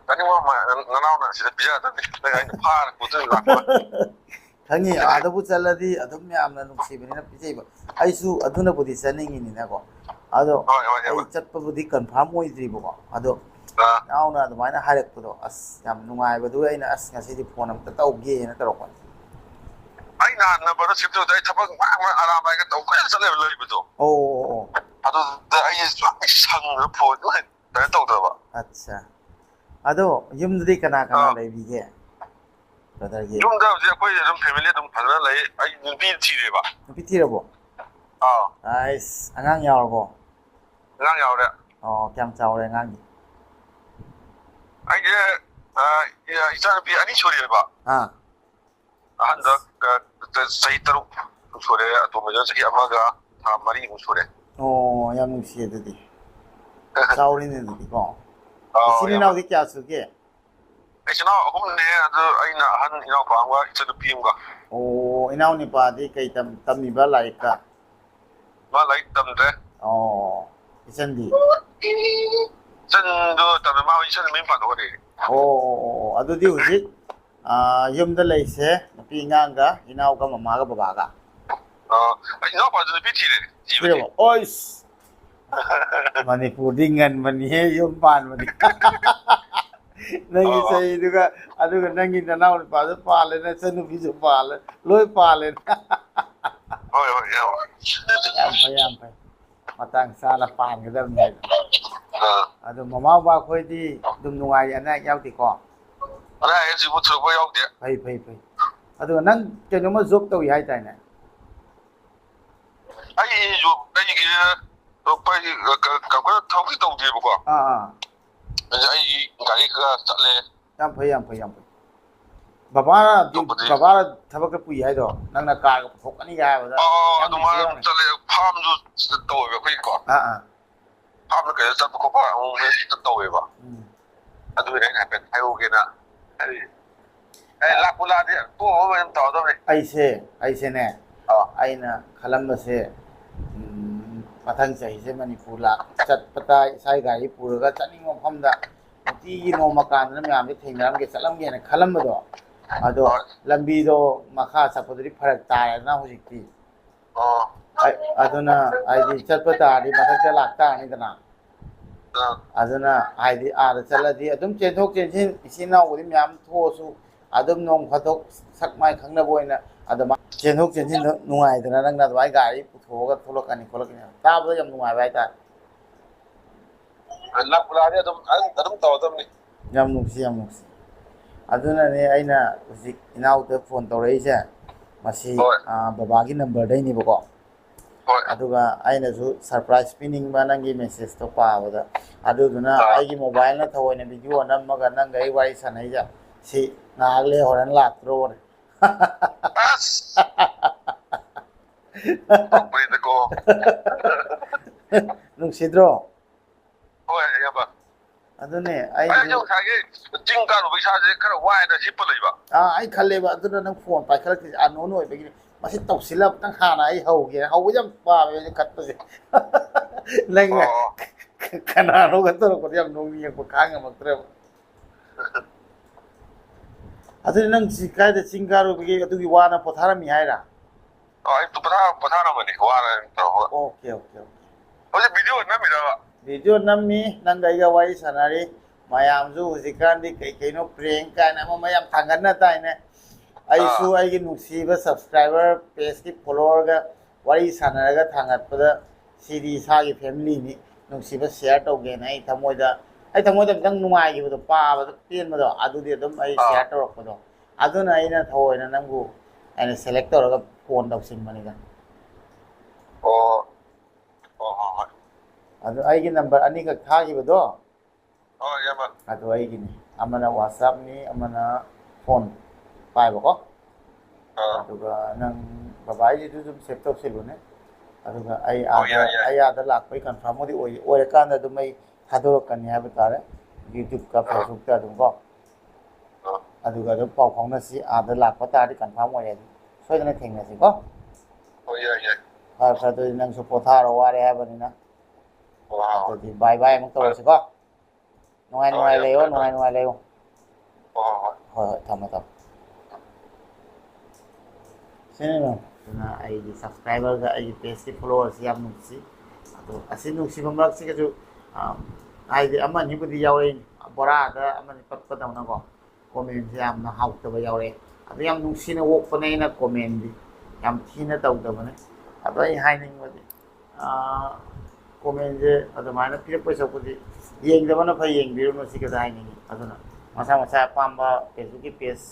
ꯆꯥꯅꯤꯡꯕ ꯑꯃ ꯅꯅꯥꯎꯅ ꯁꯤꯗ ꯄꯤꯖꯒꯗꯕꯅꯤ꯫ ꯅꯪ ꯑꯩꯅ ꯐꯥꯔ ꯄꯨꯗꯣꯏ ꯂꯥꯛꯄ꯫ ꯈꯪꯉꯤ, ꯑꯥꯗꯕꯨ ꯆꯠꯂꯗꯤ ꯑꯗꯨꯝ ꯌꯥꯝꯅ ꯅꯨꯡꯁꯤꯕꯅꯤꯅ ꯄꯤꯖꯩꯕ꯫ ꯑꯩꯁꯨ ꯑꯗꯨꯅꯕꯨꯗꯤ ꯆꯠꯅꯤꯡꯉꯤꯅꯤꯅꯀꯣ, ꯑꯗꯣ ꯍꯣꯏ, ꯍꯣꯏ, ꯑꯩ ꯍꯣꯏ꯫ ꯆꯠꯄꯕꯨꯗꯤ ꯀꯟꯐꯥꯔꯝ ꯑꯣꯏꯗ꯭ꯔꯤꯕꯀꯣ꯫ ꯑꯗꯣ ꯑꯥ, ꯏꯅꯥꯎꯅ ꯑꯗꯨꯃꯥꯏꯅ ꯍꯥꯏꯔꯛꯄꯗꯣ, ꯑꯁ, ꯌꯥꯝ ꯅꯨꯡꯉꯥꯏꯕꯗꯨꯒ ꯑꯩꯅ, ꯑꯁ, ꯉꯁꯤꯗꯤ ꯐꯣꯟ ꯑꯝꯇ ꯇꯧꯒꯦꯅ ꯇꯧꯔꯛꯄꯅꯦ꯫ ꯑꯩ ꯅꯍꯥꯟ ꯅꯝꯕꯔꯗꯣ ꯁꯦꯞ ꯇꯧꯗꯦ꯫ ꯑꯩ ꯊꯕꯛ ꯃꯌꯥꯝ ꯑꯃ ꯑꯔꯥꯝꯕꯥꯏꯒ ꯇꯧ ꯀꯨꯏꯅ ꯆꯠꯂꯦꯕ ꯂꯩꯕꯗꯣ꯫ ꯑꯣ, ꯑꯣ, ꯑꯣ, ꯑꯣ꯫ ꯑꯗꯨꯗ ꯑꯩ ꯁꯨꯡꯁꯪ ꯁꯪꯗꯅ ꯐꯣꯟ ꯂꯣꯏ ꯀꯩꯅꯣ ꯇꯧꯗꯕ꯫ ꯑꯠꯆꯥ꯫ ꯑꯗꯣ ꯌꯨꯝꯗꯗꯤ ꯀꯅꯥ ꯀꯅꯥ ꯑꯥ꯫ ꯂꯩꯕꯤꯒꯦ, ꯕ꯭ꯔꯗꯔꯒꯤ? ꯌꯨꯝꯗ ꯍꯧꯖꯤꯛ ꯑꯩꯈꯣꯏ ꯑꯗꯨꯝ ꯐꯦꯃꯤꯂꯤ ꯑꯗꯨꯝ ꯐꯖꯅ ꯂꯩ꯫ ꯑꯩ ꯅꯨꯄꯤ ꯊꯤꯔꯦꯕ꯫ ꯅꯨꯄꯤ ꯊꯤꯔꯕꯣ? ꯑꯥ꯫ ꯑꯥꯏꯁ, ꯑꯉꯥꯡ ꯌꯥꯎꯔꯕꯣ? ꯑꯉꯥꯡ ꯌꯥꯎꯔꯦ꯫ ꯑꯣ, ꯀꯌꯥꯝ ꯆꯥꯎꯔꯦ ꯑꯉꯥꯡꯗꯤ? ꯑꯩꯁꯦ, ꯑ, ꯏꯆꯥꯅꯨꯄꯤ ꯑꯅꯤ ꯁꯨꯔꯦꯕ꯫ ꯑꯥ꯫ ꯑꯍꯟꯗ, ꯑ, ꯆꯍꯤ ꯇꯔꯨꯛ ꯁꯨꯔꯦ, ꯑꯇꯣꯝꯕꯗ ꯆꯍꯤ ꯑꯃꯒ ꯊꯥ ꯃꯔꯤꯃꯨꯛ ꯁꯨꯔꯦ꯫ ꯑꯣ, ꯌꯥꯝ ꯅꯨꯡꯁꯤꯌꯦ ꯑꯗꯨꯗꯤ꯫ ꯆꯥꯎꯔꯤꯅꯦ ꯑꯗꯨꯗꯤꯀꯣ꯫ ꯑꯥ, ꯏꯆꯤꯟ ꯌꯥꯝ ꯏꯅꯥꯎꯗꯤ ꯀꯌꯥ ꯁꯨꯒꯦ? ꯏꯆꯤꯟ ꯏꯅꯥꯎ ꯑꯍꯨꯝꯅꯦ, ꯑꯗꯨ ꯑꯩꯅ ꯑꯍꯟ, ꯏꯅꯥꯎꯄꯥ ꯑꯃꯒ ꯏꯆꯟꯅꯨꯄꯤ ꯑꯃꯒ꯫ ꯑꯣ, ꯏꯅꯥꯎ ꯅꯨꯄꯥꯗꯤ ꯀꯩ ꯇꯝ-, ꯇꯝꯃꯤꯕ ꯂꯥꯏꯔꯤꯛꯇ? ꯃꯥ ꯂꯥꯏꯔꯤꯛ ꯇꯝꯗ꯭ꯔꯦ꯫ ꯑꯣ, ꯏꯆꯟꯗꯤ? ꯏꯆꯟꯗꯣ ꯇꯝꯃꯦ, ꯃꯥ ꯏꯆꯟ ꯃꯌꯨꯝ ꯄꯥꯟꯊꯣꯛꯈ꯭ꯔꯦ꯫ ꯑꯣ, ꯑꯣ, ꯑꯣ, ꯑꯣ, ꯑꯗꯨꯗꯤ ꯍꯧꯖꯤꯛ, ꯑꯥ, ꯌꯨꯝꯗ ꯂꯩꯁꯦ, ꯅꯨꯄꯤ ꯑꯉꯥꯡꯒ, ꯏꯅꯥꯎꯒ, ꯃꯃꯥꯒ, ꯕꯕꯥꯒ꯫ ꯑ, ꯑꯩ ꯏꯅꯥꯎꯄꯥꯁꯨ ꯅꯨꯄꯤ ꯊꯤꯔꯦ, ꯊꯤꯕꯗꯤ꯫ ꯊꯤꯔꯕꯣ? ꯑꯣꯏꯁ! ꯃꯅꯤꯄꯨꯔꯗꯤ ꯉꯟꯕꯅꯤꯍꯦ ꯌꯨꯝ ꯄꯥꯟꯕꯗꯤ꯫ ꯅꯪꯒꯤ ꯑꯣ꯫ ꯆꯍꯤꯗꯨꯒ, ꯑꯗꯨꯒ ꯅꯪꯒꯤ ꯅꯅꯥꯎ ꯅꯨꯄꯥꯁꯨ ꯄꯥꯜꯂꯦ, ꯅꯆꯟꯅꯨꯄꯤꯁꯨ ꯄꯥꯜꯂꯦ, ꯂꯣꯏ ꯄꯥꯜꯂꯦ꯫ ꯍꯣꯏ, ꯍꯣꯏ, ꯏꯌꯥꯝꯕ꯫ ꯌꯥꯝ ꯐꯩ, ꯌꯥꯝ ꯐꯩ꯫ ꯃꯇꯥꯡ ꯆꯥꯅ ꯄꯥꯟꯒꯗꯕꯅꯤ ꯍꯥꯏꯗꯣ꯫ ꯑꯥ꯫ ꯑꯗꯣ ꯃꯃꯥ ꯕꯕꯥ ꯈꯣꯏꯗꯤ ꯑꯗꯨꯝ ꯅꯨꯡꯉꯥꯏꯔꯤ, ꯑꯅꯥ ꯑꯌꯦꯛ ꯌꯥꯎꯗꯦꯀꯣ? ꯑꯅꯥ ꯑꯌꯦꯛꯁꯤꯕꯨ ꯊꯣꯏꯗꯣꯛꯄ ꯌꯥꯎꯗꯦ꯫ ꯐꯩ, ꯐꯩ, ꯐꯩ꯫ ꯑꯗꯨꯒ ꯅꯪ ꯀꯩꯅꯣꯝꯃ ꯖꯣꯕ ꯇꯧꯏ ꯍꯥꯏꯗꯥꯏꯅꯦ? ꯑꯩꯁꯨ ꯑꯩꯒꯤ ꯀ-, ꯀ-, ꯀꯩꯅꯣ ꯊꯕꯛꯇꯤ ꯇꯧꯗꯦꯕꯀꯣ꯫ ꯑꯥ, ꯑꯥ꯫ ꯑꯗꯨ ꯑꯩ ꯒꯥꯔꯤ ꯈꯔ ꯆꯠꯂꯦ꯫ ꯌꯥꯝ ꯐꯩ, ꯌꯥꯝ ꯐꯩ, ꯌꯥꯝ ꯐꯩ꯫ ꯕꯕꯥꯅ ꯑꯗꯨꯕꯨꯗꯤ ꯕꯕꯥꯅ ꯊꯕꯛꯇ ꯄꯨꯏ ꯍꯥꯏꯗꯣ, ꯅꯪꯅ ꯀꯥꯔꯒ ꯄꯨꯊꯣꯛꯀꯅꯤꯒ ꯍꯥꯏꯕꯗ ꯑꯣ, ꯌꯥꯝ ꯑꯗꯨꯃꯥꯏꯅ ꯅꯨꯡꯁꯤꯕ ꯋꯥꯅꯤ꯫ ꯆꯠꯂꯦ꯫ ꯐꯥꯔꯝꯁꯨ ꯇꯧꯋꯦꯕ ꯑꯩꯈꯣꯏꯒꯤꯀꯣ꯫ ꯑꯥ, ꯑꯥ꯫ ꯐꯥꯔꯝꯗ ꯀꯩꯗ ꯆꯠꯄ ꯈꯣꯠꯄ ꯑꯃꯨꯛ ꯍꯦꯛ ꯇꯧꯋꯦꯕ꯫ ꯎꯝ꯫ ꯑꯗꯨꯒꯤꯅꯦ ꯑꯩꯅ ꯍꯥꯏꯐꯦꯠ ꯍꯥꯏꯍꯧꯒꯦꯅ ꯍꯥꯏꯔꯤꯁꯦ꯫ ꯑꯦ, ꯂꯥꯛꯄꯨ ꯂꯥꯛꯑꯗꯤ ꯇꯣꯛꯑꯒ ꯑꯗꯨꯝ ꯇꯧꯔꯗꯕꯅꯤ꯫ ꯑꯩꯁꯦ, ꯑꯩꯁꯦꯅꯦ, ꯑꯥ꯫ ꯑꯩꯅ ꯈꯜꯂꯝꯕꯁꯦ, ꯎꯝ, ꯃꯊꯪ ꯆꯍꯤꯁꯦ ꯃꯅꯤꯄꯨꯔ ꯂꯥꯛ-, ꯆꯠꯄ ꯇꯥꯏ, ꯏꯁꯥꯒꯤ ꯒꯥꯔꯤ ꯄꯨꯔꯒ ꯆꯠꯅꯤꯡꯕ ꯃꯐꯝꯗ ꯅꯨꯡꯇꯤꯒꯤ ꯅꯣꯡꯃ ꯀꯥꯟꯗꯅ ꯃꯌꯥꯝꯁꯦ ꯊꯦꯡꯅꯔꯝꯒꯦ, ꯆꯠꯂꯝꯒꯦꯅ ꯈꯜꯂꯝꯕꯗꯣ, ꯑꯗꯣ ꯍꯣꯏ꯫ ꯂꯝꯕꯤꯗꯣ ꯃꯈꯥ ꯆꯠꯄꯗꯨꯗꯤ ꯐꯔꯛ ꯇꯥꯔꯦꯗꯅ ꯍꯧꯖꯤꯛꯇꯤ꯫ ꯑꯣ꯫ ꯑ-, ꯑꯗꯨꯅ ꯍꯥꯏꯗꯤ ꯆꯠꯄ ꯇꯥꯔꯗꯤ ꯃꯊꯛꯇ ꯂꯥꯛꯇꯥꯔꯅꯤꯗꯅ꯫ ꯑꯥ꯫ ꯑꯗꯨꯅ ꯍꯥꯏꯗꯤ ꯑꯥꯗ ꯆꯠꯂꯗꯤ ꯑꯗꯨꯝ ꯆꯦꯟꯊꯣꯛ ꯆꯦꯟꯁꯤꯟ, ꯏꯆꯤꯟ ꯏꯅꯥꯎꯕꯨꯗꯤ ꯃꯌꯥꯝ ꯊꯣꯛꯑꯁꯨ ꯑꯗꯨꯝ ꯅꯣꯡ ꯐꯥꯗꯣꯛ ꯁꯛ ꯃꯥꯏ ꯈꯪꯅꯕ ꯑꯣꯏꯅ ꯑꯗꯨꯃꯥꯏꯅ ꯆꯦꯟꯊꯣꯛ ꯆꯦꯟꯁꯤꯟꯗꯣ ꯅꯨꯡꯉꯥꯏꯗꯅ, ꯅꯪꯅ ꯑꯗꯨꯃꯥꯏꯅ ꯒꯥꯔꯤ ꯄꯨꯊꯣꯛꯑꯒ ꯊꯣꯛꯂꯛꯀꯅꯤ ꯈꯣꯠꯂꯛꯀꯅꯤ ꯇꯥꯕꯗ ꯌꯥꯝ ꯅꯨꯡꯉꯥꯏꯕ ꯍꯥꯏꯇꯥꯔꯦ꯫ ꯂꯥꯛꯄꯨ ꯂꯥꯛꯑꯗꯤ ꯑꯗꯨꯝ, ꯑꯗꯨꯝ ꯇꯧꯔꯗꯕꯅꯤ꯫ ꯌꯥꯝ ꯅꯨꯡꯁꯤ, ꯌꯥꯝ ꯅꯨꯡꯁꯤ꯫ ꯑꯗꯨꯅꯅꯦ ꯑꯩꯅ ꯍꯧꯖꯤꯛ ꯏꯅꯥꯎꯗ ꯐꯣꯟ ꯇꯧꯔꯛꯏꯁꯦ꯫ ꯃꯁꯤ, ꯍꯣꯏ꯫ ꯑ, ꯕꯕꯥꯒꯤ ꯅꯝꯕꯔꯗꯩꯅꯦꯕꯀꯣ꯫ ꯍꯣꯏ꯫ ꯑꯗꯨꯒ ꯑꯩꯅꯁꯨ surprise ꯄꯤꯅꯤꯡꯕ ꯅꯪꯒꯤ message ꯇꯣ ꯄꯥꯕꯗ꯫ ꯑꯗꯨꯗꯨꯅ ꯑꯥ꯫ ꯑꯩꯒꯤ mobile ꯅ ꯊꯑꯣꯏꯅ video ꯅꯝꯃꯒ ꯅꯪꯒ ꯑꯩ ꯋꯥꯔꯤ ꯁꯥꯟꯅꯩꯁꯦ꯫ ꯁꯤ ꯉꯥꯏꯍꯥꯛ ꯂꯩ ꯍꯣꯔꯦꯟ ꯂꯥꯛꯇ꯭ꯔꯣ? ꯑꯁ! ꯇꯧꯕꯅꯤꯗꯀꯣ꯫ ꯅꯨꯡꯁꯤꯗ꯭ꯔꯣ? ꯍꯣꯏ, ꯏꯌꯥꯝꯕ꯫ ꯑꯗꯨꯅꯦ, ꯑꯩꯁꯨ ꯑꯩꯁꯨ ꯉꯁꯥꯏꯒꯤ ꯆꯤꯡ ꯀꯥꯔꯨꯕ ꯏꯁꯥꯁꯦ ꯈꯔ ꯋꯥꯏꯅ ꯍꯤꯞꯄ ꯂꯩꯕ꯫ ꯑꯥ, ꯑꯩ ꯈꯜꯂꯦꯕ, ꯑꯗꯨꯅ ꯅꯪ ꯐꯣꯟ ꯄꯥꯏꯈꯠꯂꯛꯇ꯭ꯔꯤꯁꯦ unknown ꯑꯣꯏꯕꯒꯤꯅꯤ꯫ ꯃꯁꯤ ꯇꯧꯁꯤꯜꯂ ꯑꯝꯇꯪ ꯍꯥꯟꯅ ꯑꯩ ꯍꯧꯒꯦ꯫ ꯍꯧꯕꯁꯦ ꯌꯥꯝ ꯄꯥꯝꯃꯦ ꯑꯩꯁꯦ ꯈꯠꯄꯁꯦ꯫ ꯅꯪꯅ ꯑꯣ꯫ ꯀꯅꯥꯅꯣꯒ ꯇꯧꯔꯛꯄꯗꯣ ꯌꯥꯝ ꯅꯣꯛꯅꯤꯡꯉꯛꯄ, ꯈꯥꯡ ꯉꯝꯃꯛꯇ꯭ꯔꯦꯕ꯫ ꯑꯗꯨꯗꯤ ꯅꯪ ꯁꯤ ꯀꯥꯏꯗ ꯆꯤꯡ ꯀꯥꯔꯨꯕꯒꯤ ꯑꯗꯨꯒꯤ ꯋꯥꯅ ꯄꯣꯊꯥꯔꯝꯃꯤ ꯍꯥꯏꯔꯥ? ꯑꯣ, ꯑꯩ ꯄꯣꯊꯥ-, ꯄꯣꯊꯥꯔꯝꯕꯅꯤ, ꯋꯥꯔꯦ ꯇꯧꯔꯒ꯫ Okay, okay, okay. ꯍꯧꯖꯤꯛ video ꯅꯝꯃꯤꯔꯕ? Video ꯅꯝꯃꯤ, ꯅꯪꯒ ꯑꯩꯒ ꯋꯥꯔꯤ ꯁꯥꯟꯅꯔꯤ꯫ ꯃꯌꯥꯝꯁꯨ ꯍꯧꯖꯤꯛꯀꯥꯟꯗꯤ ꯀꯩ ꯀꯩꯅꯣ prank ꯀꯥꯏꯅ ꯑꯃ ꯑꯃ ꯌꯥꯝ ꯊꯥꯡꯒꯠꯅ ꯇꯥꯏꯅꯦ꯫ ꯑꯩꯁꯨ ꯑꯥ꯫ ꯑꯩꯒꯤ ꯅꯨꯡꯁꯤꯕ subscriber, page ꯀꯤ follower ꯒ ꯋꯥꯔꯤ ꯁꯥꯟꯅꯔꯒ ꯊꯥꯡꯒꯠꯄꯗ ꯁꯤꯗꯤ ꯏꯁꯥꯒꯤ family ꯅꯤ, ꯅꯨꯡꯁꯤꯕ share ꯇꯧꯒꯦꯅ ꯑꯩ ꯊꯃꯣꯏꯗ, ꯑꯩ ꯊꯃꯣꯏꯗ ꯈꯤꯇꯪ ꯅꯨꯡꯉꯥꯏꯈꯤꯕꯗꯣ, ꯄꯥꯕꯗ ꯄꯦꯟꯕꯗꯣ, ꯑꯗꯨꯗꯤ ꯑꯗꯨꯝ ꯑꯩ ꯑꯥ꯫ Share ꯇꯧꯔꯛꯄꯗꯣ꯫ ꯑꯗꯨꯅ ꯑꯩꯅ ꯊꯑꯣꯏꯅ ꯅꯪꯕꯨ ꯑꯩꯅ select ꯇꯧꯔꯒ phone ꯇꯧꯁꯤꯟꯕꯅꯤꯗ꯫ ꯑꯣ꯫ ꯑꯣ, ꯍꯣꯏ, ꯍꯣꯏ꯫ ꯑꯗꯨ ꯑꯩꯒꯤ number ꯑꯅꯤꯈꯛ ꯊꯥꯈꯤꯕꯗꯣ, ꯑꯣ, ꯏꯌꯥꯝꯕ꯫ ꯑꯗꯣ ꯑꯩꯒꯤꯅꯤ, ꯑꯃꯅ WhatsApp-ꯅꯤ, ꯑꯃꯅ ꯐꯣꯟ ꯄꯥꯏꯕꯀꯣ꯫ ꯑꯥ꯫ ꯑꯗꯨꯒ ꯅꯪ ꯕꯕꯥꯒꯤꯁꯤꯁꯨ ꯑꯗꯨꯝ save ꯇꯧꯁꯤꯜꯂꯨꯅꯦ꯫ ꯑꯗꯨꯒ ꯑꯩ ꯑꯣ, ꯑꯥꯗ, ꯌꯥꯏ, ꯌꯥꯏ꯫ ꯑꯩ ꯑꯥꯗ ꯂꯥꯛꯄꯒꯤ confirm-ꯕꯨꯗꯤ ꯑꯣꯏ-, ꯑꯣꯏꯔꯀꯥꯟꯗ ꯑꯗꯨꯝ ꯑꯩ ꯊꯥꯗꯣꯔꯛꯀꯅꯤ ꯍꯥꯏꯕ ꯇꯥꯔꯦ, YouTube-ꯀ ꯑꯥ꯫ Facebook-ꯇ ꯑꯗꯨꯝ ꯀꯣ꯫ ꯑꯥ꯫ ꯑꯗꯨꯒ ꯑꯗꯨꯝ ꯄꯥꯎ ꯐꯥꯎꯅꯁꯤ, ꯑꯥꯗ ꯂꯥꯛꯄ ꯇꯥꯔꯗꯤ confirm ꯑꯣꯏꯔꯦ, ꯑꯗꯨꯝ ꯁꯣꯏꯗꯅ ꯊꯦꯡꯅꯁꯤꯀꯣ꯫ ꯍꯣꯏ, ꯌꯥꯏ, ꯌꯥꯏ꯫ ꯐꯔꯦ, ꯐꯔꯦ, ꯑꯗꯨꯗꯤ ꯅꯪꯁꯨ ꯄꯣꯊꯥꯔꯣ, ꯋꯥꯔꯦ ꯍꯥꯏꯕꯅꯤꯅ꯫ ꯋꯥ-, ꯑꯗꯨꯗꯤ bye bye ꯑꯃꯨꯛ ꯇꯧꯔꯁꯤꯀꯣ꯫ ꯅꯨꯡꯉꯥꯏ ꯍꯣꯏ, ꯅꯨꯡꯉꯥꯏ ꯌꯥꯝ ꯂꯩꯌꯣ, ꯐꯔꯦ, ꯐꯔꯦ꯫ ꯅꯨꯡꯉꯥꯏ ꯅꯨꯡꯉꯥꯏ ꯂꯩꯌꯣ꯫ ꯍꯣꯏ, ꯍꯣꯏ, ꯍꯣꯏ꯫ ꯍꯣꯏ, ꯍꯣꯏ, ꯊꯝꯃꯣ, ꯊꯝꯃꯣ꯫ ꯁꯤꯅꯦ, ꯑꯗꯨꯅ ꯑꯩꯒꯤ subscriber-ꯒ ꯑꯩꯒꯤ page-ꯀꯤ follower-ꯁꯤ ꯌꯥꯝ ꯅꯨꯡꯁꯤ꯫ ꯑꯗꯣ ꯑꯁꯤ ꯅꯨꯡꯁꯤꯕ ꯃꯔꯛꯁꯤꯒꯁꯨ, ꯑ, ꯍꯥꯏꯗꯤ ꯑꯃ ꯑꯅꯤꯕꯨꯗꯤ ꯌꯥꯎꯔꯛꯏ, ꯕꯣꯔꯥꯗ ꯑꯃꯅꯤ ꯄꯠꯄꯗꯧꯅꯀꯣ꯫ Comment-ꯁꯦ ꯌꯥꯝꯅ ꯍꯥꯎꯇꯕ ꯌꯥꯎꯔꯛꯑꯦ꯫ ꯑꯗꯨ ꯌꯥꯝ ꯅꯨꯡꯁꯤꯅ ꯑꯣꯛꯄꯅꯦ ꯑꯩꯅ comment-ꯗꯤ꯫ ꯌꯥꯝ ꯊꯤꯅ ꯇꯧꯗꯕꯅꯦ꯫ ꯑꯗꯣ ꯑꯩ ꯍꯥꯏꯅꯤꯡꯕꯗꯤ, ꯑꯥ, comment-ꯁꯦ ꯑꯗꯨꯃꯥꯏꯅ ꯄꯤꯔꯛꯄꯩ ꯁꯔꯨꯛꯄꯨꯗꯤ ꯌꯦꯡꯗꯕꯅ ꯐꯩ, ꯌꯦꯡꯕꯤꯔꯨꯅꯨ, ꯁꯤ ꯈꯛꯇ ꯍꯥꯏꯅꯤꯡꯉꯤ꯫ ꯑꯗꯨꯅ ꯃꯁꯥ ꯃꯁꯥ ꯑꯄꯥꯝꯕ Facebook-ꯀꯤ page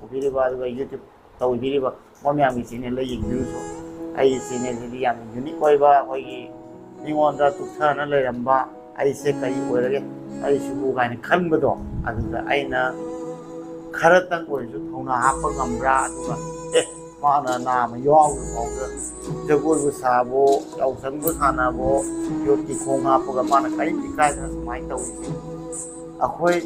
ꯎꯕꯤꯔꯤꯕ, ꯑꯗꯨꯒ YouTube ꯇꯧꯕꯤꯔꯤꯕ ꯃꯣꯏ ꯃꯌꯥꯝꯒꯤ channel-ꯗ ꯌꯦꯡꯕꯤꯔꯨꯁꯨ꯫ ꯑꯩꯒꯤ channel-ꯁꯤꯗꯤ ꯌꯥꯝꯅ unique ꯑꯣꯏꯕ, ꯑꯩꯈꯣꯏꯒꯤ ꯃꯤꯉꯣꯟꯗ ꯇꯨꯞꯊꯅ ꯂꯩꯔꯝꯕ, "ꯑꯩꯁꯦ ꯀꯔꯤ ꯑꯣꯏꯔꯒꯦ, ꯑꯩꯁꯤꯕꯨ?" ꯀꯥꯏꯅ ꯈꯟꯕꯗꯣ, ꯑꯗꯨꯗ ꯑꯩꯅ ꯈꯔꯇꯪ ꯑꯣꯏꯔꯁꯨ ꯊꯧꯅꯥ ꯍꯥꯞꯄ ꯉꯝꯕ꯭ꯔꯥ, ꯑꯗꯨꯒ, "ꯑꯦ, ꯃꯥꯅ ꯅꯥꯝꯃ ꯌꯥꯎꯗ꯭ꯔꯤ ꯐꯥꯎꯗ ꯖꯒꯣꯏꯕꯨ ꯁꯥꯕꯣ, ꯌꯥꯎꯁꯪꯕꯨ ꯁꯥꯟꯅꯕꯣ, ꯌꯣꯠꯀꯤ ꯈꯣꯡ ꯍꯥꯞꯄꯒ ꯃꯥꯅ ꯀꯔꯤꯝ ꯏꯀꯥꯏꯗꯅ ꯁꯨꯃꯥꯏꯅ ꯇꯧꯔꯤꯁꯦ? ꯑꯩꯈꯣꯏ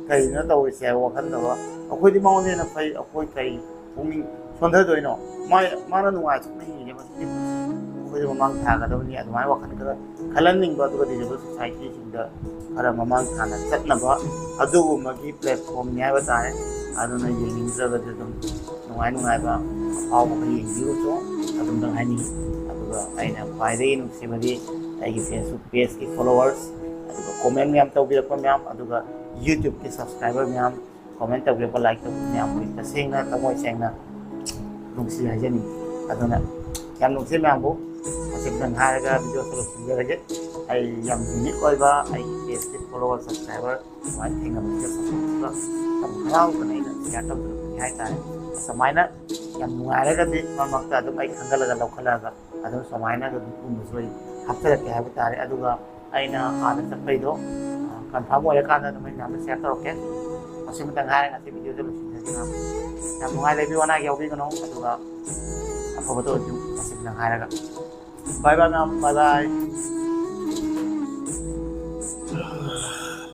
ꯀꯔꯤꯅꯣ ꯇꯧꯔꯤꯁꯦ?" ꯍꯥꯏꯕ ꯋꯥꯈꯜꯗꯕ, "ꯑꯩꯈꯣꯏꯗꯤ ꯃꯉꯣꯟꯗ ꯍꯦꯟꯅ ꯐꯩ, ꯑꯩꯈꯣꯏ ꯀꯔꯤ ꯄꯨꯛꯅꯤꯡ ꯁꯣꯟꯊꯗꯣꯏꯅꯣ? ꯃꯥ, ꯃꯥꯅ ꯅꯨꯡꯉꯥꯏꯊꯣꯛꯅ ꯍꯤꯡꯉꯤꯁꯦ, ꯃꯁꯤꯗꯤ ꯑꯩꯈꯣꯏꯁꯨ ꯃꯃꯥꯡ ꯊꯥꯒꯗꯕꯅꯤ", ꯑꯗꯨꯃꯥꯏꯅ ꯋꯥꯈꯜ ꯈꯔ ꯈꯜꯍꯟꯅꯤꯡꯕ, ꯑꯗꯨꯒ disable society-ꯁꯤꯡꯗ ꯈꯔ ꯃꯃꯥꯡ ꯊꯥꯅ ꯆꯠꯅꯕ ꯑꯗꯨꯒꯨꯝꯕꯒꯤ platform-ꯅꯤ ꯍꯥꯏꯕ ꯇꯥꯔꯦ꯫ ꯑꯗꯨꯅ ꯌꯦꯡꯅꯤꯡꯗ꯭ꯔꯒꯗꯤ ꯑꯗꯨꯝ ꯅꯨꯡꯉꯥꯏ ꯅꯨꯡꯉꯥꯏꯕ ꯑꯐꯥꯎꯕ ꯈꯔ ꯌꯦꯡꯕꯤꯔꯨꯆꯣ, ꯑꯗꯨꯝꯇꯪ ꯍꯥꯏꯅꯤꯡꯉꯤ꯫ ꯑꯗꯨꯒ ꯑꯩꯅ ꯈ꯭ꯋꯥꯏꯗꯒꯤ ꯅꯨꯡꯁꯤꯕꯗꯤ ꯑꯩꯒꯤ Facebook page-ꯀꯤ followers, ꯑꯗꯨꯒ comment ꯃꯌꯥꯝ ꯇꯧꯕꯤꯔꯛꯄ ꯃꯌꯥꯝ, ꯑꯗꯨꯒ YouTube-ꯀꯤ subscriber ꯃꯌꯥꯝ, comment ꯇꯧꯕꯤꯔꯛꯄ, like ꯇꯧꯕꯤꯔꯛꯄ ꯃꯌꯥꯝꯕꯨ ꯇꯁꯦꯡꯅ ꯊꯃꯣꯏ ꯁꯦꯡꯅ ꯅꯨꯡꯁꯤ ꯍꯥꯏꯖꯅꯤꯡꯉꯤ꯫ ꯑꯗꯨꯅ ꯌꯥꯝ ꯅꯨꯡꯁꯤ ꯃꯌꯥꯝꯕꯨ꯫ ꯃꯁꯤꯗꯪ ꯍꯥꯏꯔꯒ video-ꯁꯦ ꯂꯣꯏꯁꯤꯟꯖꯔꯒꯦ꯫ ꯑꯩ ꯌꯥꯝ unique ꯑꯣꯏꯕ ꯑꯩꯒꯤ page-ꯀꯤ follower, subscriber ꯑꯗꯨꯃꯥꯏꯅ ꯊꯦꯡꯅꯕꯁꯤꯗ ꯌꯥꯝ ꯍꯔꯥꯎꯗꯅ ꯑꯩꯅ share ꯇꯧꯖꯔꯛꯄꯅꯤ ꯍꯥꯏꯇꯥꯔꯦ꯫ ꯑꯁꯨꯃꯥꯏꯅ ꯌꯥꯝ ꯅꯨꯡꯉꯥꯏꯔꯒꯗꯤ ꯃꯔꯛ ꯃꯔꯛꯇ ꯑꯗꯨꯝ ꯑꯩ ꯈꯟꯒꯠꯂꯒ ꯂꯧꯈꯠꯂꯛꯑꯒ ꯑꯗꯨꯝ ꯁꯨꯃꯥꯏꯅ ꯑꯗꯨꯝ ꯀꯨꯝꯕꯁꯨ ꯑꯩ ꯍꯥꯞꯆꯔꯛꯀꯦ ꯍꯥꯏꯕ ꯇꯥꯔꯦ꯫ ꯑꯗꯨꯒ ꯑꯩꯅ ꯑꯥꯗ ꯆꯠꯄꯩꯗꯣ, ꯑ, ꯀꯟꯐꯥꯔꯝ ꯑꯣꯏꯔꯀꯥꯟꯗ ꯑꯗꯨꯝ ꯑꯩ ꯃꯌꯥꯝꯗ ꯁꯤꯌꯔ ꯇꯧꯔꯛꯀꯦ꯫ ꯃꯁꯤꯃꯇꯪ ꯍꯥꯏꯔꯒ ꯉꯁꯤ ꯚꯤꯗꯤꯑꯣꯁꯦ ꯂꯣꯏꯁꯤꯟꯖꯔꯒꯦ꯫ ꯌꯥꯝ ꯅꯨꯡꯉꯥꯏ, ꯂꯩꯕꯤꯌꯨ, ꯑꯅꯥ ꯑꯌꯦꯛ ꯌꯥꯎꯕꯤꯒꯅꯨ꯫ ꯑꯗꯨꯒ ꯑꯐꯕꯗ ꯑꯣꯏꯕꯤꯌꯨ꯫ ꯃꯁꯤꯃꯇꯪ ꯍꯥꯏꯔꯒ ꯕꯥꯏ ꯕꯥꯏ ꯃꯌꯥꯝ, ꯕꯥꯏ ꯕꯥꯏ꯫